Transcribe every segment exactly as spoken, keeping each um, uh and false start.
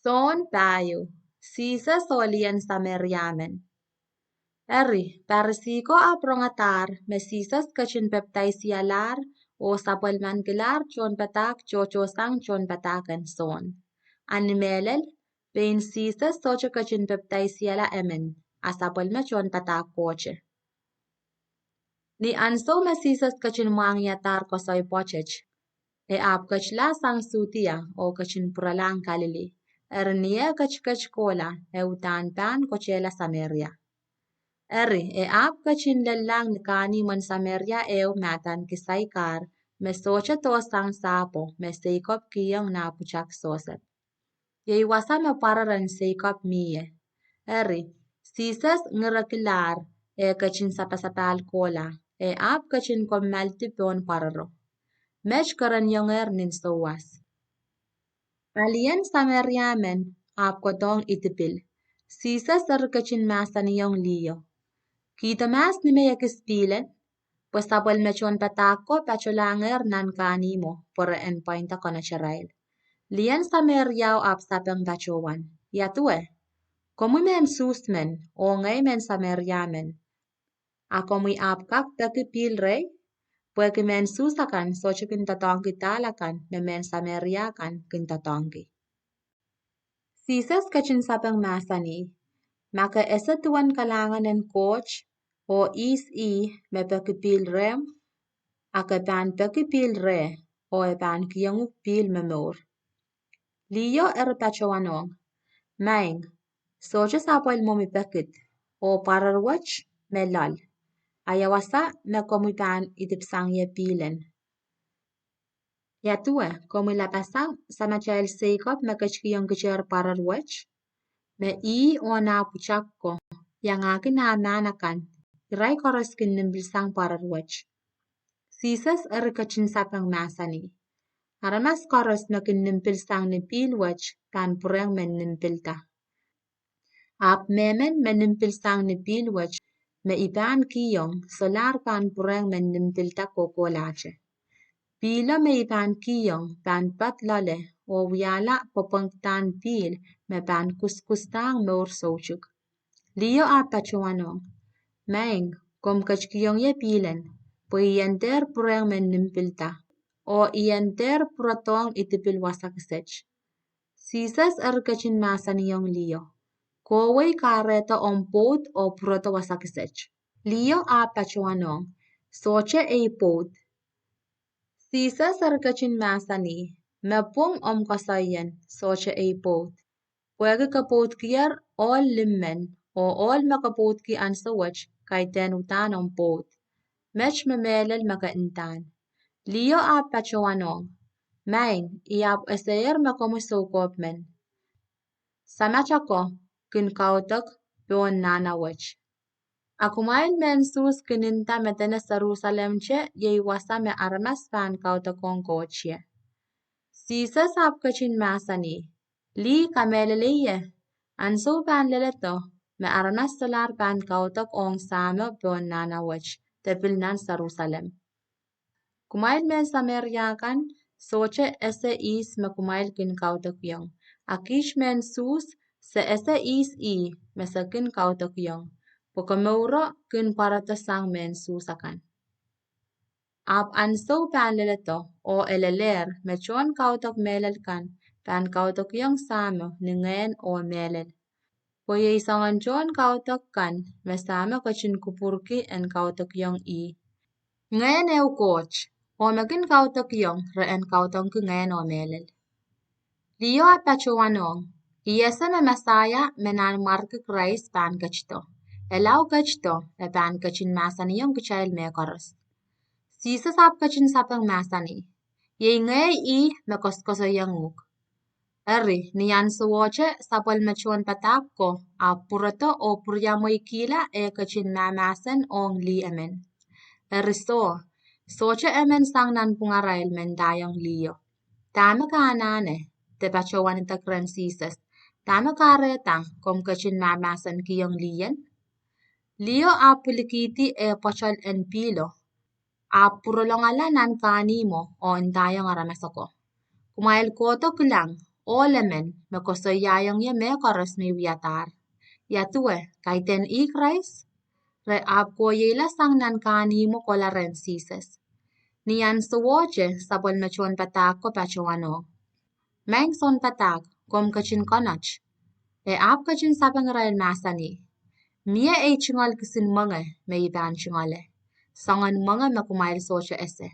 Sohn pahieu. Sises oh Lien Sameria Men. Eri, Parisi ko ahpw rongadahr me Sises ketin pepdaisialahr oh sapwellimankilahr tohnpadahk tohtohsang tohnpadahk en Sohn. A ni mehlel, pein Sises sohte ketin pepdaisiala emen, a sapwellime tohnpadahk kohte. Ni ansou me Sises ketin mwahngiadahr koasoi pwoatet, e ahpw ketila sang Sudia oh ketin pwuralahng Kalili, eri ni eh ketiket kohla, e uhdahn pahn kotehla Sameria. Eri, e ahpw ketin lellahng ni kahnimwen Sameria ehu me adaneki Saikar, me sohte doh sang sahpwo me Seikop kihong nah pwutak Sosep. Iei wasa me pwarer en Seikop mie. Eri, Sises ngirekilahr, e ketin sapasapahl kohla, e ahpw ketin kommoaldi pohn pwarero. Met kereniengehr nin souwas. A Lien Sameria Men ahpw kohdohng Idipil, Sises eri ketin mahsanihong liho, Kihdo mahs ni me I ekis pihl en? Pwe sapwellime tohnpadahk ko patolahngehr nan kahnimwo pwe re en pwainda koneterail. Lien Sameriao ahpw sapeng patohwan, Ia duwe? Komwi mehn Suhs men, oh ngehi mehn Sameria men, a komwi ahpw kak peki pihl rehi? Pwehki mehn Suhs akan sohte kin doadoahngki dahl akan me mehn Sameria kan kin doadoahngki. Sises ketin sapeng mahsanih, Ma ke ese duwen kalahngan en Koht, oh ihs ih me peki pihl rehmw, a ke pahn peki pihl reh, oh e pahn kihong uhk pihl momour. Liho eri patohwanohng, Maing, sohte sapwellimomwi pekid, oh pwarer wet me loal. A ia wasa me komwi pahn idipsang ie pihl en? Ia duwe, komwi lapasang samatail Seikop me ketikihong kitehr pwarer wet? Me ih oh nah pwutak ko, iangahki nah mahn akan, irail koaros kin nim pilsang pwarer wet. Sises eri ketin sapeng mahsanih, Aramas koaros me kin nim pilsang ni pihl wet pahn pwurehng men nim pilda. Ahpw mehmen me nim pilsang ni pihl wet me I pahn kihong solahr pahn pwurehng men nim pilda kohkohlahte. Pihlo me I pahn kihong pahn poad loale oh wiahla pwopwongdahn pihl me pahn kuskusdahng mour soutuk. Liho ahpw patohwanohng, Maing, komw ketikihong ie pihl en, pwe I en dehr pwurehng men nim pilda, oh I en dehr pwurodohng Idipil wasa kiset. Sises eri ketin mahsanihong liho, Kohwei kahrehda omw pwoud oh pwurodo wasa kiset. Liho ahpw patohwanohng, Sohte ei pwoud. Sises eri ketin mahsanih, Me pwung omw koasoaien, sohte ei pwoud. Pwehki ke pwoudkiher ohl limmen, oh ohl me ke pwoudki ansou wet kaidehn uhdahn omw pwoud. Met me mehlel me ke ndahn. Liho ahpw patohwanohng, Maing, I ahpw esehier me komwi soukohp men. Samat ako kin kaudok pohn nahna wet. A kumwail mehn Suhs kin nda me dene Serusalem te iei wasa me aramas pahn kaudokohng Koht ie. Sises ahpw ketin mahsanih, Lih, kamehlele ie, ansou pahn leledo me aramas solahr pahn kaudok ong Sahmo pohn nahna wet, de pil nan Serusalem. Kumwail mehn Sameria kan sohte ese ihs me kumwail kin kaudokiong, a kiht mehn Suhs se ese ihs ih me se kin kaudokiong, pwe komouro kin pwarodo sang mehn Suhs akan. Ahpw ansou pahn leledo, oh e lelehr, me tohn kaudok mehlel kan pahn kaudokiong Sahmo ni ngehn oh mehlel. Pwe iei soangen tohn kaudok kan me Sahmo ketin kupwurki en kaudokiong ih. Ngehn ehu Koht, oh me kin kaudokiong re en kaudokki ngehn oh mehlel. Liho ahpw patohwanohng, I ese me Mesaia me nanmwarki Krais pahn ketido. E lao ketido, e pahn ketin mahsanihong kitail mehkoaros. Sises ahpw ketin sapeng mahsanih, Iei ngehi ih me koasokoasoiong uhk. Eri, ni ansowohte sapwellime tohnpadahk ko ahpw pwurodo oh pwuriamweikihla eh ketin mahmahsen ong lih emen. Eri soh, sohte emen sang nanpwungarail me ndaiong liho, Dahme ke anahne? De patohwanedek rehn Sises, Dahme kahrehda komw ketin mahmahsenkihong lih en? Liho ahpw pwilikihdi eh pwoatol en pihlo, ahpw pwurolongala nan kahnimwo oh ndaiong aramas ako, Kumwail kohdo kilang, Ohl emen me koasoiaiong ie mehkoaros me I wiadahr. Ia duwe, kaidehn ih Krais? Re ahpw koieila sang nan kahnihmwo kohla rehn Sises. Ni ahnsowohte sapwellime tohnpadahk ko patohwanohng, Maing Sounpadahk, komw ketin konot? E ahpw ketin sapeng irail mahsanih, Mie ei tungoal kisin mwenge me I pahn tungoale, soangen mwenge me kumwail sohte ese.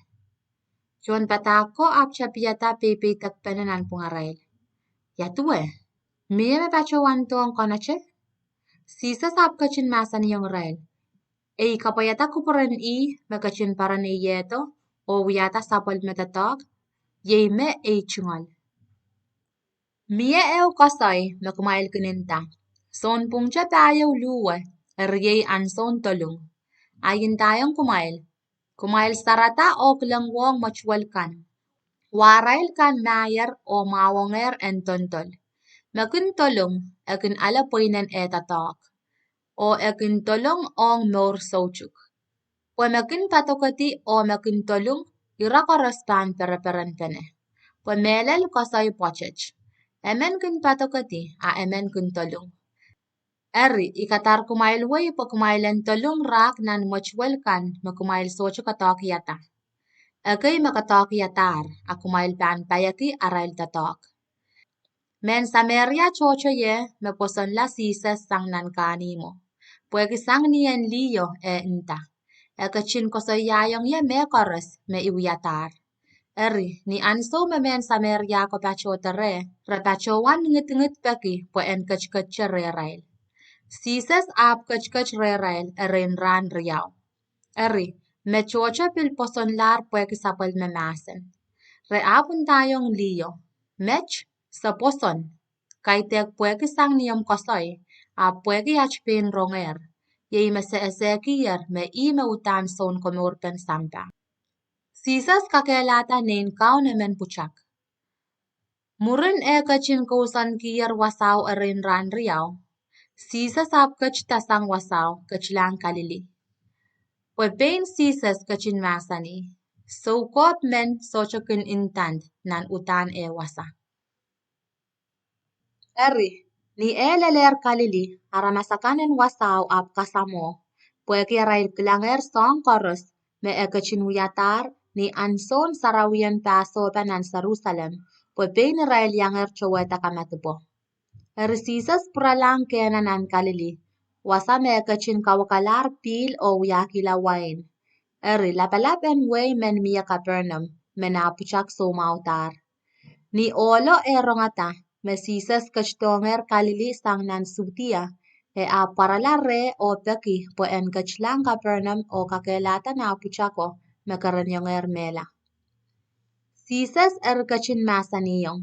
Tohnpadahk ko ahpw tapihada peipeidekpene nanpwungarail, Ia duwe, mie me patohwandohng konote? Sises ahpw ketin mahsanihong irail, Ei kapwaiada kupwuren ih me ketin poaronehdi oh wiahda sapwellime doadoahk, iei me ei tungoal. Mie ehu koasoi me kumwail kin nda: Sounpwungte pahieu luhwe, eri iei ahnsoun dolung. A I ndaiong kumwail, kumwail sarada oh kilengwohng mwetuwel kan, wahrail kan mahier oh mwahuongehr en doldol. Me kin dolung, e kin ale pweinen eh doadoahk, oh e kin dolung ong mour soutuk. Pwe me kin padokedi oh me kin dolung, ira koaros pahn pereperenpene. Pwe mehlel koasoi pwoatet: Emen kin padokedi, a emen kin dolung. Eri, I kadahr kumwail wei pwe kumwail en dolung rahk nan mwetuwel kan me kumwail sohte doadoahkiada. Ekei me doadoahkiadahr, a kumwail pahn paieki arail doadoahk. Mehn Sameria tohto ie me pwosonla Sises sang nan kahnihmwo, pwehki sang ni en liho e nda, E ketin koasoiaiong ie mehkoaros me I wiadahr. Eri, ni ahnsou me mehn Sameria ko patohdo reh, re patohwan ngidingid peki pwe en ketiketete rehrail. Sises ahpw ketiket rehrail erein rahn riau. Eri, me tohto pil pwosonlahr pwehki sapwellime mahsen. Re ahpw ndaiong liho, Met, se pwoson, kaidehk pwehki sang ni omw koasoi, ahpw pwehki at pein rongehr, iei me se esehkiher me ih me uhdahn Sounkomourpen sampah. Sises Kakehlahda Nein Kaun Emen Pwutak. Mwurin eh ketin kousoankiher wasao erein rahn riau, Sises ahpw ketida sang wasao, ketilahng Kalili. Pwe pein Sises ketin mahsanih, Soukohp men sohte kin ndand nan uhdahn eh wasa. Eri, ni eh lelehr Kalili, aramas akan en wasao ahpw kasamwo, pwehki arail kilangehr soahng koaros me e ketin wiadahr ni ahnsoun sarawien Pahsohpa nan Serusalem, pwe pein irail iangehr towehda kamadipwo. Eri Sises pwuralahng Kena nan Kalili, wasa me e ketin kawekalahr pihl oh wiahkihla wain. Eri lapalap en wehi men mie Kapernaum, me nah pwutak soumwahudahr. Ni ohlo eh rongada me Sises ketidohngehr Kalili sang nan Sudia, e ahpw pwarala reh oh peki pwe en ketilahng Kapernaum oh kakehlahda nah pwutako me kereniengehr mehla. Sises eri ketin mahsanihong,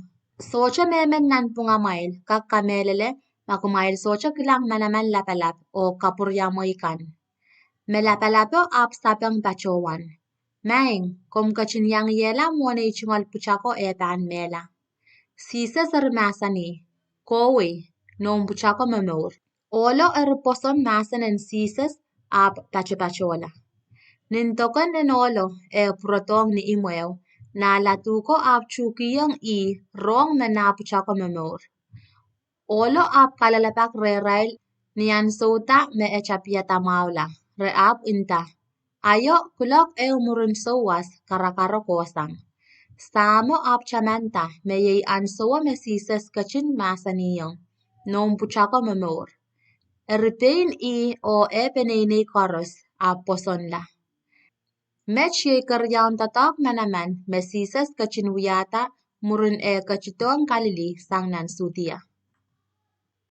Sohte mehmen nanpwungamwail kak kamehlele ma kumwail sohte kilang manaman lapalap oh kapwuriamwei kan. Me lapalapo ahpw sapeng patohwan, Maing, komw ketin iangiehla mwohn ei tungoal pwutako eh pahn mehla. Sises eri mahsanih, Kohwei, noumw pwutako momour. Ohlo eri pwoson mahsen en Sises ahpw patopatohla. Nin doken en ohlo eh pwurodohng ni imweo, nah ladu ko ahpw tuhkihong ih rohng me nah pwutako momour. Ohlo ahpw kalelapak rehrail ni ahnsouda me e tapihada mwahula, re ahpw nda, Aio, kuloak ehu mwurin souwas, karakaro kohsang. Sahmo ahpw tamanda me iei ahnsowo me Sises ketin mahsanihong, Noumw pwutako momour. Eri pein ih oh eh peneinei koaros ahpw pwosonla. Met iei keriaun doadoahk manaman me Sises ketin wiahda mwurin eh ketidohng Kalili sang nan Sudia.